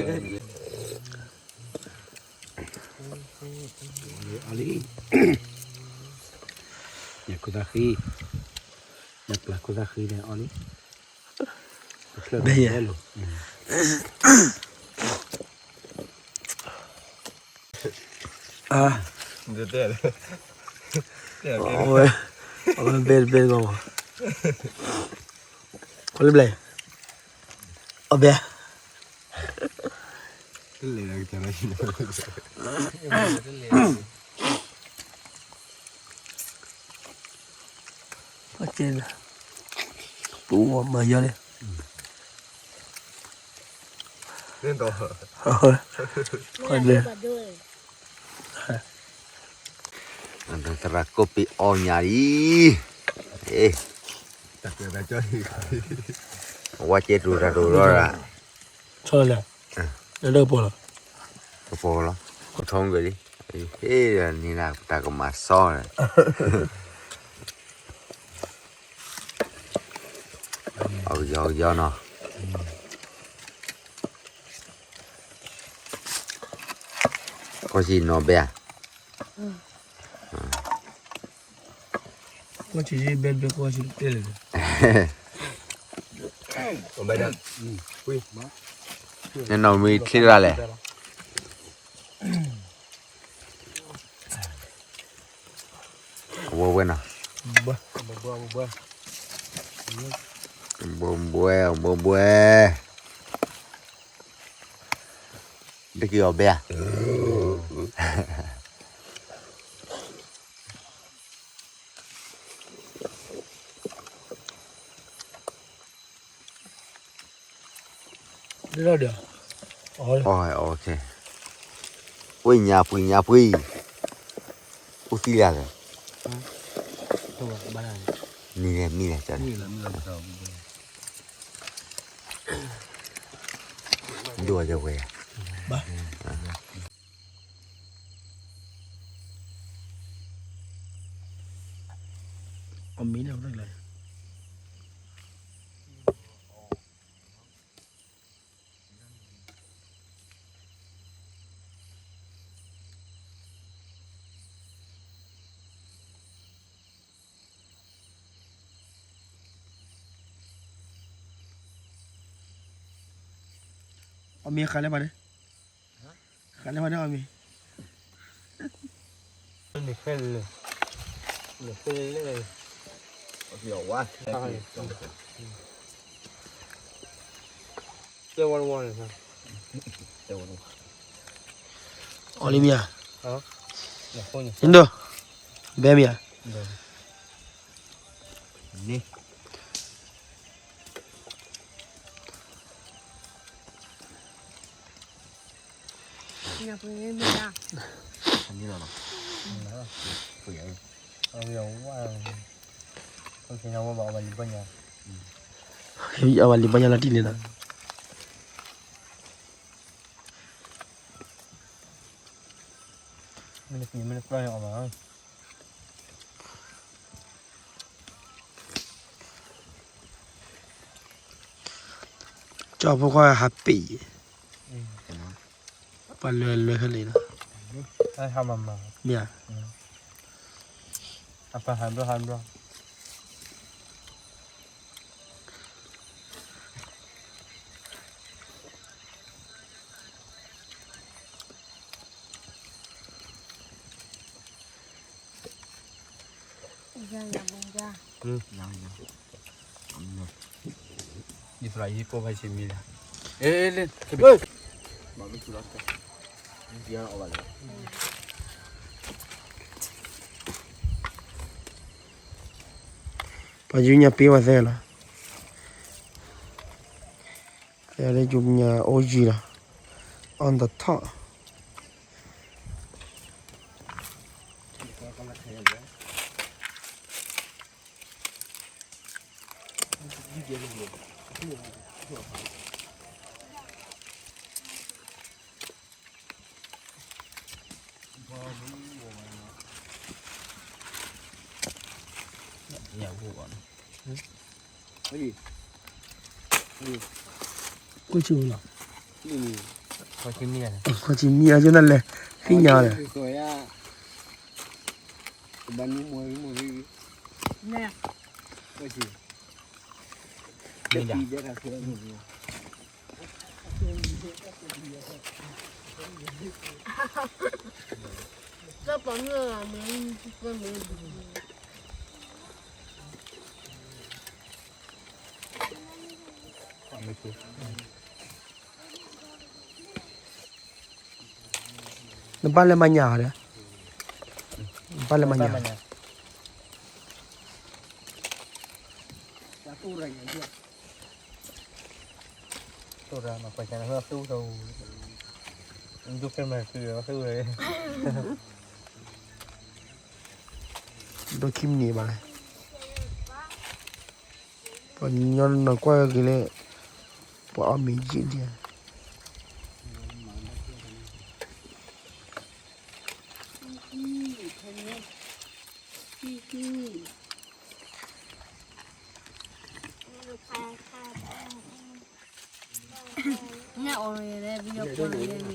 အီလံ, ညၣ်ခိၣ်သၣ်ဃံ, ညၣ်ပျၢ်ခိၣ်သၣ်ဃံန့ၣ် အီလံ, တဖျၢၣ်ဘဲယဲၢ်လိၤ, အါ, အဝဲ, အဝဲဘဲတဘဲတဂီၢ်မး, ခီလၢဘျဲၣ်, အဘဲ ပူမၤယီၤန့ၣ်, သရၣ်ကိးပ့ၤအီၣ်ညၣ်အံၤ, ဝါကဲတိၤတၢ်တိၤလီၤရၣ်, ဆီလၢ, လၢကပီၤလီၤ, ကပီၤလီၤ, ကထီၣ်မုၢ်ကလံ, ဟ့ၣ်န့ၣ်တၢ်ကမၤစီန့ၣ်, အကယီကယီနီၤ, ကီၢ်စံၣ်နီၤဘဲဧါ, ကီၢ်စံၣ်ဘဲဘဲကီၢ်စံၣ်တဲလၢ, နနီၢ်မံထံရၣ်လဲၣ်, အဝဲဝဲနီၤ, ဘှဲဘှဲ, ဘှဲဘှဲ, တက့ၤအီၤဘဲဧါ. အိၣ်ညါပှံၤညါပှံၤ, အိၣ်သံလၢ်လၢ်, မံလဲၣ်မံလဲၣ်, ဒိၣ်ဝဲ, အမံၤန့ၣ်, အမံၤဃးလၢပှၤန့ၣ်, ဃးလၢပှၤန့ၣ်အမံၤ, နဖဲလဲၣ်, နဖဲလဲၣ်, အီလံမ့ၢ်ဧါ, ဒိၣ်, ဘဲမ့ၢ်ဧါ. အဝဲလံၤပှၤညါလီၤတံၢ်န့ၣ်လီၤ. ကၠီဖိခွါဟးပ့ၤ, ပှၤလဲၤလဲၤခဲလၢာ်လီၤ. မ့ၢ်ဧါ, အပၢ်ဟးဘျီဟးဘျီ. ပှၤယူညါပ့ၤဝဲသဲလီၤ. သဲလၢယူညါအိၣ်ယံၤလီၤ. on the top. ကွၢ်ကၠူၣ်လီၤ. ခီၣ်ဆံမံအကၠိနၢ်လဲၣ်, သ့ၣ်ညါဒီး နဘၣ်လဲၤမၤညၣ်ဒီး, နဘၣ်လဲၤမၤညၣ်, ဒီခံမံးနံးဘၣ်လဲၣ်, ပှၤညီနုၢ်ကွၢ်က့ၤလၢ ပှၤအီၣ်မ့ၤယံာ်ဒံးဧါ. ညၣ်အိၣ်န့ၣ်